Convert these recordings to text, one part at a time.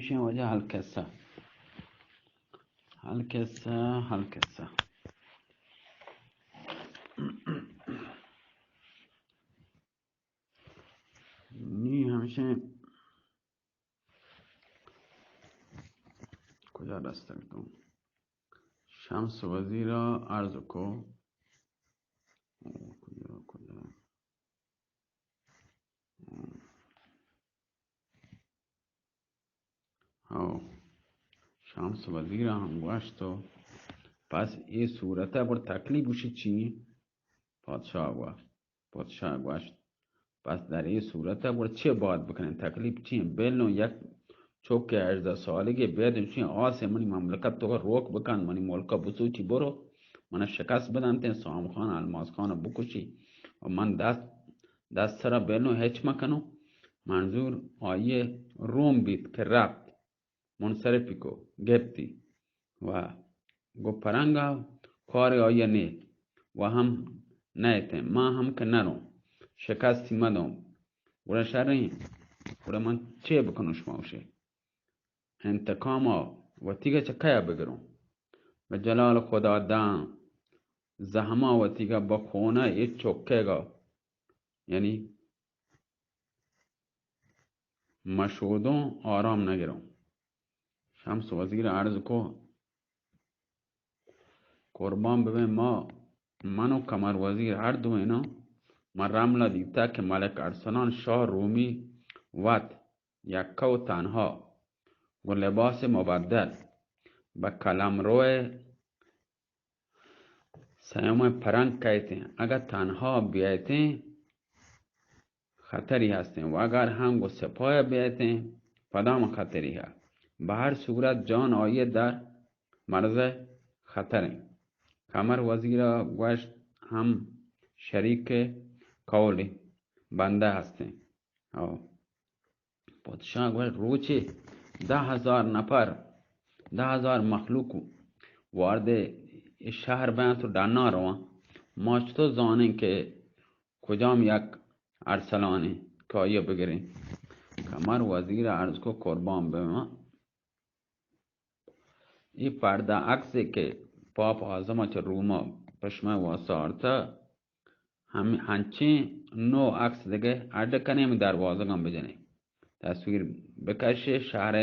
چین وجہ القصہ، القصہ، القصہ۔ نی ہمشیں کجا رستگ تو؟ شمس وزیر ءَ عرض کو، کجا، کجا؟ ہو، شمس وزیر ءَ ہم گوشت تو پس اے صورت ءَ گڑا تکلیف گوشی چی؟ پادشاہ گوشت، پادشاہ گوشت، پس در اے صورت ءَ گڑا چے باید بکنیں؟ تکلیف چی انت؟ بلوں یک چوکے ہژدہ سالگے بیاد انچیں آسے منی مملکت تو روک بکن، منی ملک ءَ بسوچی برو، من ءَ شکست بدنتیں، سام خان، الماس خان ءَ بکشی و من دست، دست سرا بلوں ہچ مکنوں۔ منظور آئی ءِ روم بیت کہ رپت۔ منصرفی کو، گپتی و گو پرنگا کار آئی نیت و ہم نیتیں، ما ہم کہ نروں، شکستی مدوں، گڑا شریں، گڑا من چے بکنوں؟ شما گوشے انتقام وتیگا چہ کیا بگروں؟ بہ جلال خدا داں زہما وتیگا بہ خونا اے چکے گا، یعنی مشودوں آرام نگروں۔ شمس وزیر عرض کو، قربان ببیں ما، من و قمر وزیر ہر دوئیناں، من رمل دیتا کہ ملک ارسلان شاہ رومی وت یکہ و تنہا گو لباس مبدل بہ قلمرو سیوم پرنگ کئیتیں، اگہ تنہا بیایتیں خطری ہستیں و اگر ہم گو سپاہ بیایتیں پدام خطری ہے۔ بہ ہر صورت جان آئی در مرض خطریں۔ قمر وزیر گوشت ہم شریک قول بندہ ہستیں۔ او پادشاہ گوشت، روچے دہ ہزار نفر، دہ ہزار مخلوق وارد اے شہر بینت و ڈنا روان، ما چطور زانیں کہ کجام یک ارسلانے کہ آئی بگریں؟ قمر وزیر عرض کو، قربان ببیں، اے پردہ عکسے کہ پاپ اعظم چہ روما پہ شمئے واسطہ آرتہ، ہم، ہنچیں نو عکس دگہ اڈ کنے، ہمے دروازگاں بجنے۔ تصویر بکشے، شہر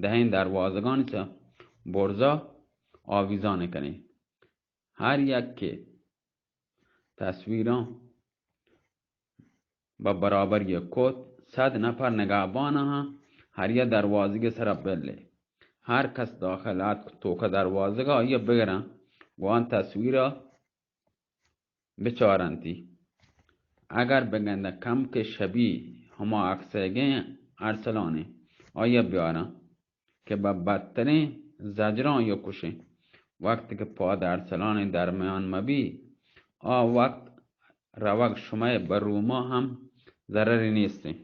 دہیں دروازگانی چہ برزا آویزان کنے۔ ہر یک کہ تصویراں بہ برابری کت، صد نفر نگہبان ہاں ہر یک دروازگ سرا بلے۔ ہر کس داخل اتک توکا دروازگا آئی بگراں، گوان تصویرا بچارنتی۔ اگر بگندہ کم کہ شبیہ ہما عکسیگیں ارسلانے، آئی بیاراں۔ کہ بہ بدتریں زجراں آئی کشیں۔ وقت کہ پاد ارسلانیں درمیان مبی، آ وقت روگ شمئے بہ روما ہم ضرری نیستیں۔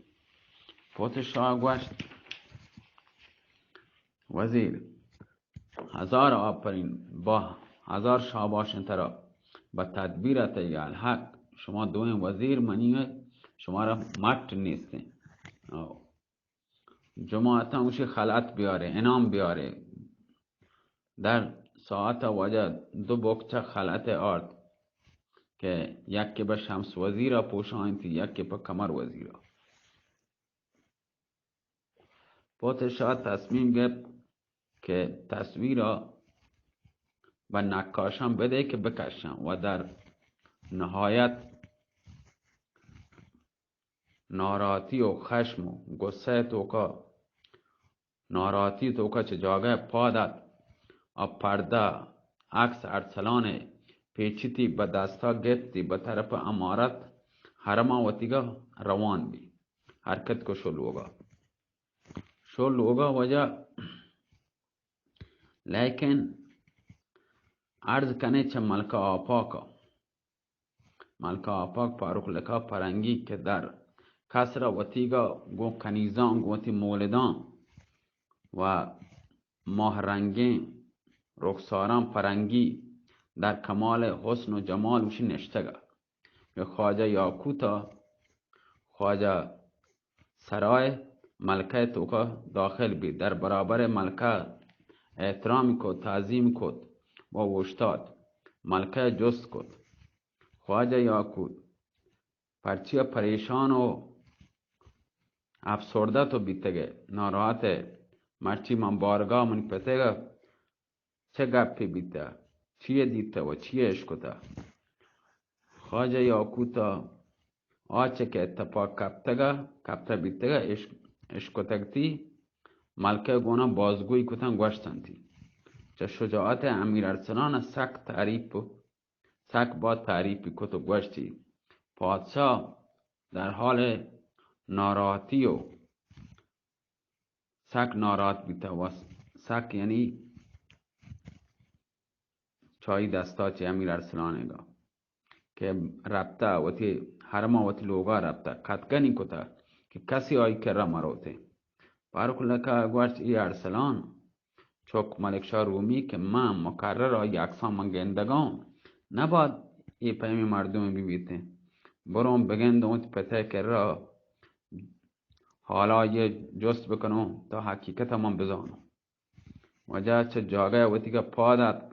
پوت شاہ گوشت، وزیر، ہزار آپرین، با ہزار شاباشیں ترا، بہ تدبیر تئی الحق، شما دوئیں وزیر منی شمارا مٹ نیستیں۔ او۔ جماعتاں گوشی خلعت بیارے، انعام بیارے۔ در ساعت واجہ دو بکچہ خلعت آرت کہ یکے بہ شمس وزیرا پوشائینتی، یکے پہ قمر وزیرا۔ پوت شاہ تصمیم گپت کہ تصویرا بہ نقاشاں بدے کہ بکشاں و در نہایت ناراحتی و خشم و غصہ توکا، ناراحتی توکا چہ جاگہ پاد ات، آ پردہ عکس ارسلان پیچیتی، بہ دستا گپتی، بہ طرف امارت حرما وتیگا روان بی۔ حرکت کو شو لوگا۔ شو لوگا واجہ، لیکن عرض کنے چہ ملکہ آپاکا۔ ملکہ آپاک فاروق لقا پرنگی کہ در قصر وتیگا گوں کنیزاں، گوں وتی مولداں و ماہ رنگیں رخساراں پرنگی در کمال حسن و جمال گوشی نشتگا کہ خواجہ یاقوتا، خواجہ سرائے ملکہ توکا داخل بیت، در برابر ملکہ احترامی کت، تعظیم کت و اوشتات۔ ملکہ جست کت، خواجہ یاقوت، پرچیا پریشان و افسردہ تو بیتگئے، ناراحت ئے؟ مرچی من بارگاہ منی پتگا چہ گپے بیتہ؟ چیے دیتہ و چیے اشکتہ؟ خواجہ یاقوتا آ چہ کہ اتفاق کپتگا، کپتہ بیتگا، اش-، اشکتگتی، ملکہ گونا بازگوئی کتن گوشتنتی۔ چہ شجاعت امیر ارسلان سک تعریف، سک با تعریف کت و گوشتی، پادشاہ در حال ناراحتی و سک ناراحت بیتہ و سک، یعنی چائی دستا چہ امیر ارسلان گا کہ رپتہ وتی حرما، وتی لوگا رپتہ، کتگنی کتہ کہ کسی آئی کرا مروتے۔ پارک لکہ گوشت، اے ارسلان چک ملک شاہ رومی کہ من مکرر آئی عکساں من گندگاں، نباید اے پیمیں مردمے ببیتیں۔ بروں بگندوں وتی پتئے کرا، حالا آئی جست بکنوں تا حقیقت من بزانوں۔ واجہ چہ جاگہ وتیگا پاد آتک،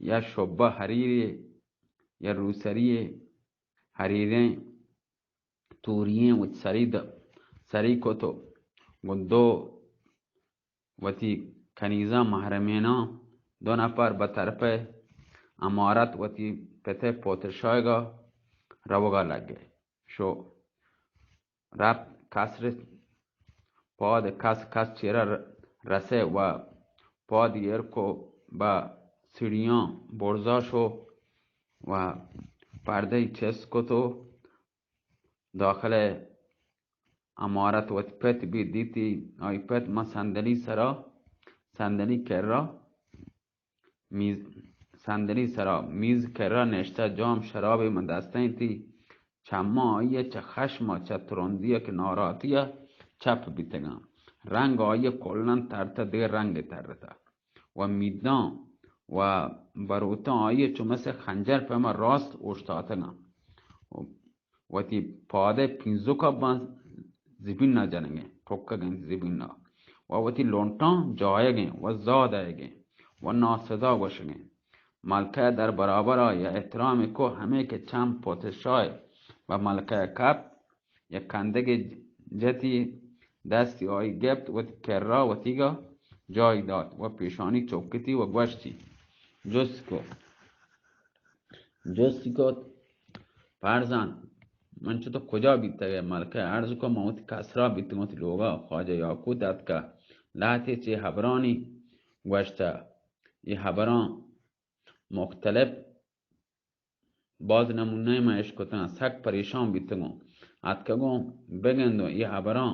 یا شبہ حریرے، یا روسری حریریں تورییں وت سری د-، سری کت و گوں دو وتی کنیزاں محرمیناں دو نفر بہ طرف امارت وتی پت پادشاہگا روگا لگے۔ شو رپت قصر، پاد کس کس چیرا ر-، رسے و پاد ایر کو بہ سیڑیاں برزا شو و پردہ چست کت و داخل امارت وت پت بی دیتی، آئی پت ما صندلی سرا، صندلی کرا میز، صندلی سرا میز کرا نشتہ، جام شرابے من دستیں تی، چماں آئی چہ خشم، چہ ترندی کہ ناراحتی چپ بیتگاں۔ رنگ آئی کلاں ترتہ، دگہ رنگے ترتہ و میداں و بروتاں آئی چو مثل خنجر پہ ما راست اوشتاتگاں۔ وتی پادئے پینزکا باں زبینا جنگیں، ٹکگیں زبینا و وتی لنٹاں جایگیں و زا دئیگیں و ناسزا گوشگیں۔ ملکہ در برابرا یا احترامے کو، ہمے کہ چم پادشاہ بہ ملکہ کپت، یک کندگے جتی، دستی آئی گپت، وتی کرا وتیگا جای دات و پیشانی چکتی و گوشتی، جست کو، جستی کت، فرزند، من چہ تو کجا بیتگ ئے؟ ملکہ عرض کو، من وتی قصرا بیتگوں، وتی لوگا۔ خواجہ یاقوت اتکا، لہتے چہ ہبرانی گوشتہ، اے ہبراں مختلف باز نمونہ من اشکتاں، سک پریشان بیتگوں، اتکگوں بگندوں اے ہبراں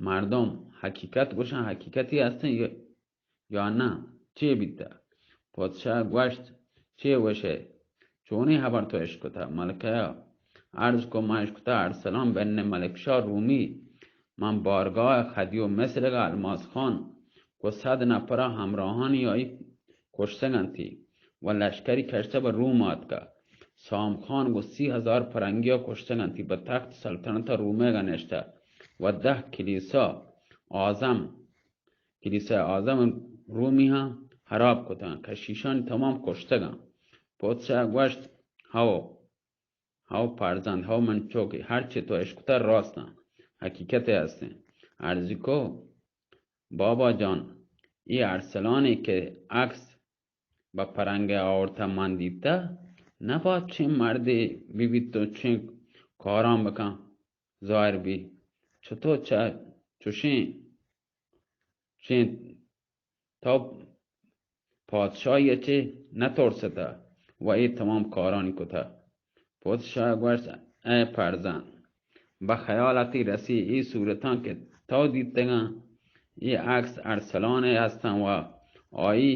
مردم حقیقت گوشاں، حقیقتی ہستیں یا یا نہ؟ چے بیتہ؟ پادشاہ گوشت، چے وشے؟ چونیں ہبر تو اشکتہ؟ ملکہ عرض کو، من اشکتہ ارسلان بن ملک شاہ رومی، من بارگاہ خدیو مصرگا الماس خان کو صد نفرا ہمراہانی آئی کشتگنتی و لشکری کشتہ بہ روم آتکہ۔ سام خان گو سی ہزار پرنگیا کشتگنتی، بہ تخت سلطنت رومیگا نشتہ و دہ کلیسا اعظم کلیسای اعظم رومیاں ہراب کتاں، کشیشانی تمام کشتگاں۔ پادشاہ گوشت، ہئو، ہئو فرزند، ہئو من چک، ہرچی تو اشکتہ راستاں، حقیقتے ہستیں۔ عرضی کو، بابا جان، اے ارسلانے کہ عکس بہ پرنگے آورتہ من دیتہ، نباید چین مردے ببیت و چین کاراں بکن، ظاہر بی۔ چطور چہ چوشیں چین تو پادشاہی ء چہ نہ ترستہ و اے تمام کارانی کتہ۔ پادشاہ گوشت، اے فرزند، بہ خیال ء تئی رسی اے صورتاں کہ تو دیتگاں، اے عکس ارسلان ء ہستاں و آئی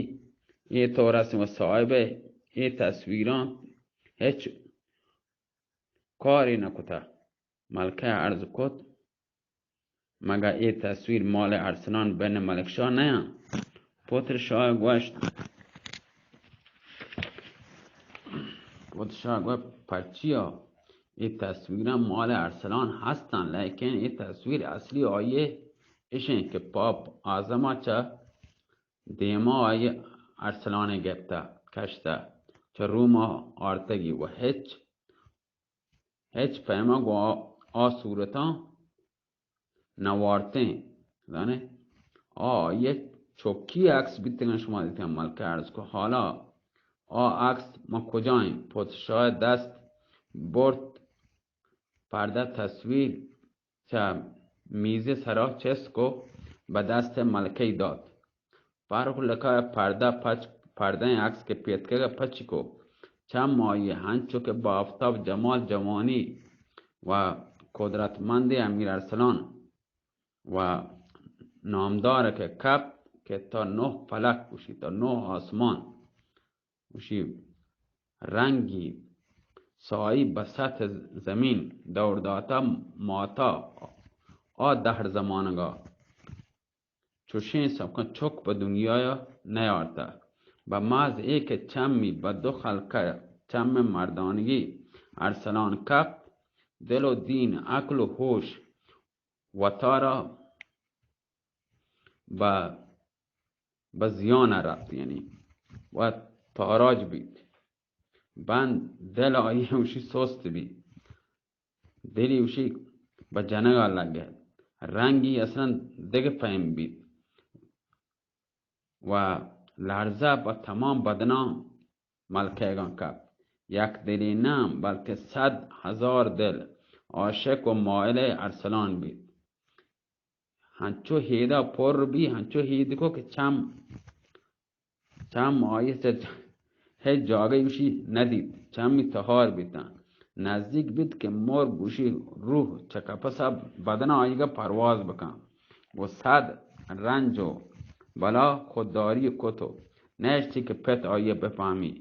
اے تو رسم و صاحب ء اے تصویراں ہچ کارے نہ کتہ۔ ملکہ عرض کت، مگہ اے تصویر مال ارسلان بن ملک شاہ نیاں؟ پتر شاہ گوشت، پتر شاہ گوشت، پرچیا؟ اے تصویراں مال ارسلان ہستاں، لیکن اے تصویر اصلی آئی اشیں کہ پاپ اعظم چہ دیما آئی ارسلان گپتہ کشتہ، چہ روما آرتگی و ہچ ہچ پیما گوں آ، آ صورتاں نہ وارتیں۔ زانے؟ آ، آئی چکی عکس بیتگن، شما دیتگن ملکہ عرض کو، حالا آ عکس ما کجائیں؟ پادشاہ دست برت، پردہ تصویر چہ میز سرا چست کو، بہ دست ملکہ دات۔ پارک لکا پردہ پچ، پردہ عکس کہ پیتکگ پچ کو۔ چم آئی ہنچو کہ با آفتاب جمال جوانی و قدرتمند امیر ارسلان و نامدار کہ کپت کہ تا نہ فلک گوشی، تا نہ آسمان گوشی، رنگی سائی بہ سطح زمین دور داتا ماتا آ دہر زمانگا۔ چوشیں سکیں چک پہ دنیایا نیارتہ۔ بہ محض اے کہ چمی بہ دو خلقہ چم مردانگی ارسلان کپت، دل و دین، عقل و ہوش وتارا بہ، بہ زیان رفت، یعنی و تاراج بیت۔ بند دل آئی اوشی سست بیت۔ دلی اوشی بہ جنگا لگت۔ رنگی اصلاً دگہ پیم بیت و لرزہ پہ تمام بدناں ملکیگاں کپت۔ یک دلی نہ، بلکہ صد ہزار دل عاشق و مائل ارسلان بیت۔ ہنچو ہیدا پر بی، ہنچو ہید کو کہ چم چم آئی چہ ہچ جاگہ اوشی ندیت، چمی تہار بیتاں۔ نزدیک بیت کہ مرگ گوشی روح چہ کپسا بدن آئیگا پرواز بکن و صد رنج و بلا خودداری کت و نیشتی کہ پت آئی بپامی۔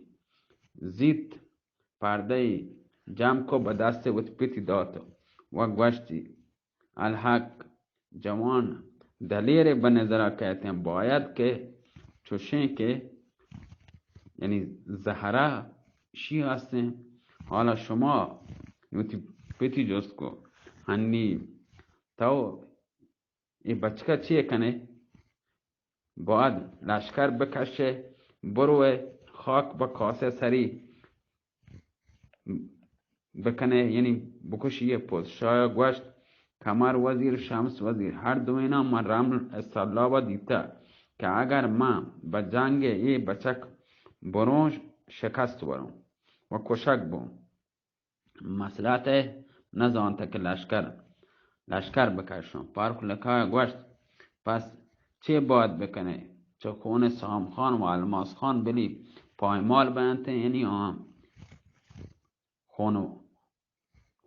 زیت پردہ جم کو، بہ دست وت پتی دات و گوشتی، الحق جوان دلیر بہ نظرا کئیتیں، باید کہ چوشیں کہ یعنی زہرا شی ہستیں۔ حالا شما وتی پتی جست کو، ہنی تو اے بچکا چے کنے؟ باید لشکر بکشے، بروے خاک بہ کاسے سری بکنے، یعنی بکشی۔ پادشاہ گوشت، کمر وزیر، شمس وزیر، ہر دوئیناں من رمل سلابا دیتہ کہ اگر من بہ جنگ اے بچک بروں، شکست وروں و کشگ بوں۔ مصلحت ء نہ زانت کہ لشکر، لشکر بکشاں۔ پارک لکا ء گوشت، پس چے باید بکنئے؟ چہ خون سام خان و الماس خان بلی پائمال بینت، یعنی آں خون و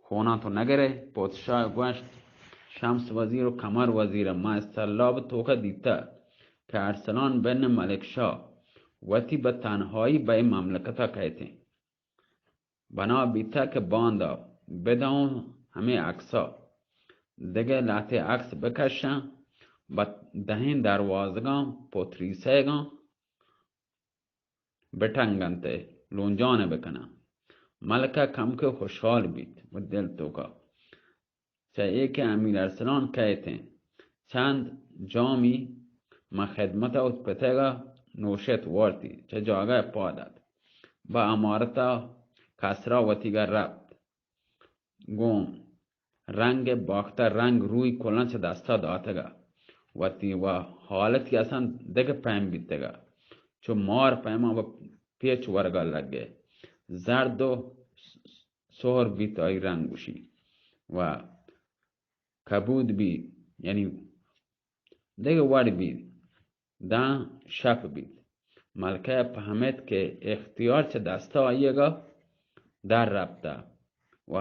خوناں تو نگرئے؟ پادشاہ گوشت، شمس وزیر و کمر وزیر ء ما سلاب توکا دیتہ کہ ارسلان بن ملک شاہ وتی بہ تنہائی بہ مملکتا کئیتیں۔ بنا بیتہ کہ باندا بداؤں ہمے عکسا، دگہ لہتے عکس بکشاں، بہ دہیں دروازگاں پتریسیگاں بٹنگنت ء لونجان ء بکناں۔ ملکہ کمکے خوشحال بیت و دل توکا چہ اے کہ امیر ارسلان کئیت انت، چند جامی من خدمت ء وت پتگ ء نوشت وارتی، چہ جاگہ ء پاد ات، بہ امارت ء کسرا وتیگا رپت۔ گوں رنگ باختہ رنگ روی کلاں چہ دستا داتگ ء وتی و حالتی اصلاً دگہ پیم بیتگ ء چو مار پیما و پیچ ورگا لگے۔ زرد و سہر بیت آئی رنگ گوشی و کبود بیت، یعنی دگہ وڑ بیت، داں شپ بیت۔ ملکہ پہمت کہ اختیار چہ دستا آئیگا در رپتہ و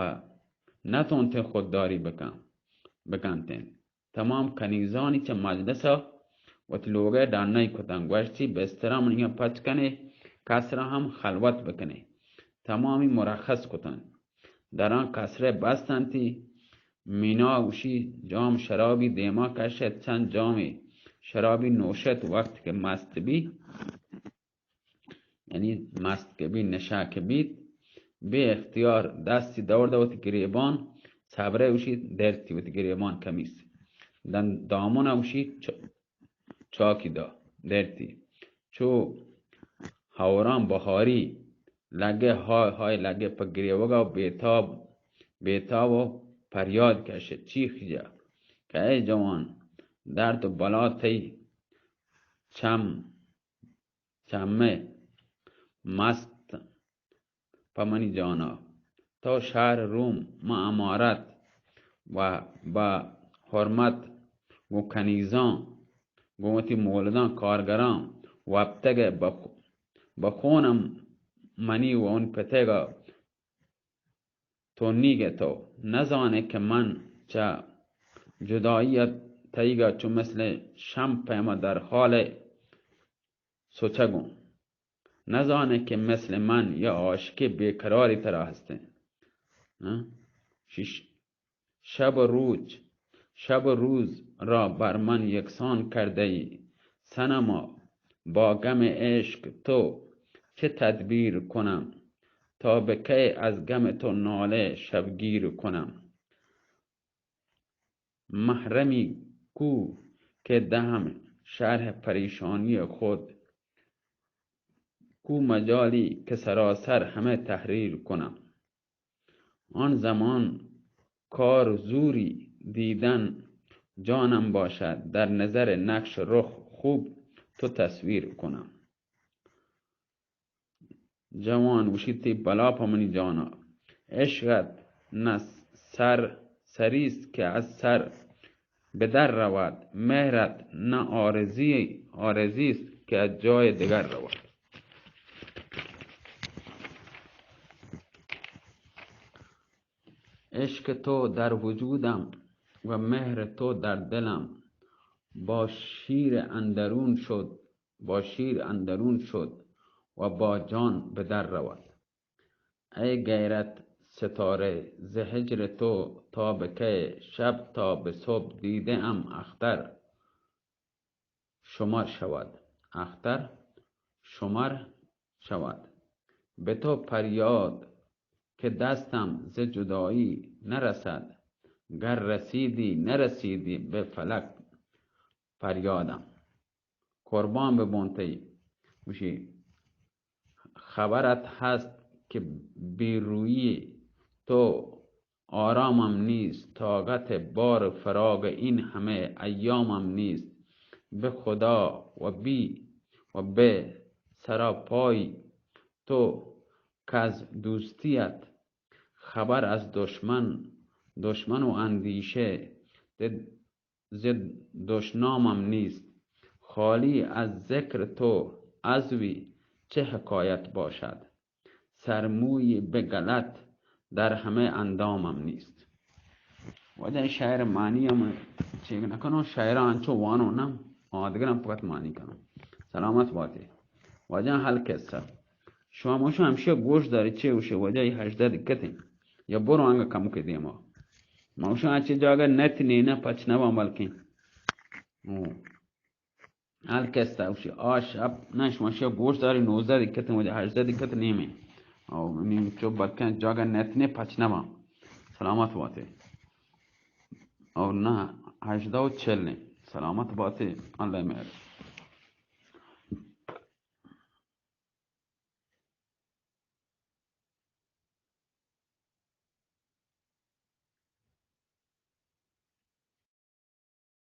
نتونتیں خودداری بکن، بکنتیں۔ تمام کنیزانی چہ مجلسا وتی لوگئے ڈنئی کتن، گوشتی، بسترا منیا پچ کنے، کسرا ہم خلوت بکنے۔ تمامی مرخص کتن۔ دراں کسرے بستنتی، مینا گوشی، جام شرابی دیما کشت، چند جامی شرابی نوشت، وقت کہ مست بی، یعنی مست کہ بی، نشہ کہ بیت، بے اختیار دستی دور دا وتی گریبان، صبرے اوشی درتی وتی گریبان کمیس، دن دامن اوشی چ-، چاکی دا درتی. چو ہوران بہاری لگے ہائے ہائے لگے پہ گریوگا و بیتاب، بیتاب و پریاد کشے چیخ جا کہ اے جوان، درد و بلا تئی چم، چمے مست پہ منی جانا. تو شہر روم ما امارت و با حرمت گوں کنیزاں، گوں وتی مولداں کارگراں وپتگ ئے، بخ-، بخونم منی و اون پتگا تو نیگ ئے. تو نزانے کہ من چہ جدائی ء تئیگا چو مثل شم پیما در حال سچگوں. نزانے کہ مثل من یا عاشقے بے قراری ترا ہستیں. ہاں؟ شش-، شب و روچ، شب و روز را بر من یکسان کردئی. صنما، با غم عشق تو چه تدبیر کنم؟ تا به کی از غم تو ناله شبگیر کنم؟ محرمی کو که دهم شرح پریشانی خود، کو مجالی که سراسر همه تحریر کنم؟ آن زمان کار زوری دیدن جانم باشد، در نظر نقش رخ خوب تو تصویر کنم. جوان گوشیت، ای بلا پہ منی جانا، عشقت نه سر سریست که از سر به در رود، مهرت نه عارضی، عارضی است که از جای دگر رود. عشق تو در وجودم و مهر تو در دلم، با شیر اندرون شد، با شیر اندرون شد و با جان به در رود. ای غیرت ستاره، ز هجر تو تا به کی، شب تا به صبح دیده ام اختر شمر شود، اختر شمر شود. به تو پریاد که دستم ز جدایی نرسد، گر رسیدی نرسیدی به فلک فریادم. قربان به بون تئی. گوشی، خبرت هست که بیرویی تو آرامم نیست، طاقت بار فراق این همه ایامم نیست. به خدا و بی و به سراپای تو کز دوستیت خبر از دشمن، دشمن و اندیشه، ز دشنامم نیست. خالی از ذکر تو عضوی چه حکایت باشد؟ سرمویی به غلط در همه اندامم نیست. واجہ شاعر معنی ہم چیک نہ کنو، شاعر انچو وانو نہ، آدگران فقط معنی کنو. سلامت باتے. واجہ حل قصہ. شما موشا ہمشہ گوش داری چے گوشے، واجہ ای ہژدہ دقت ہیں. یا برو آنگا کم کے دیما. موشا اچے جاگہ نت نینا پچ نہ وان بلکیں. او. حل قصہ اوشی آ شپ نہ، شما شپ گوش داری، نوزدہ دقت واجہ ہژدہ دقت نیمیں. او نیم چو بلکن جاگہ نت نے پچ نہ وان. سلامت باتے. او نہ، ہژدہ و چل نے. سلامت باتے. اللہ مہر.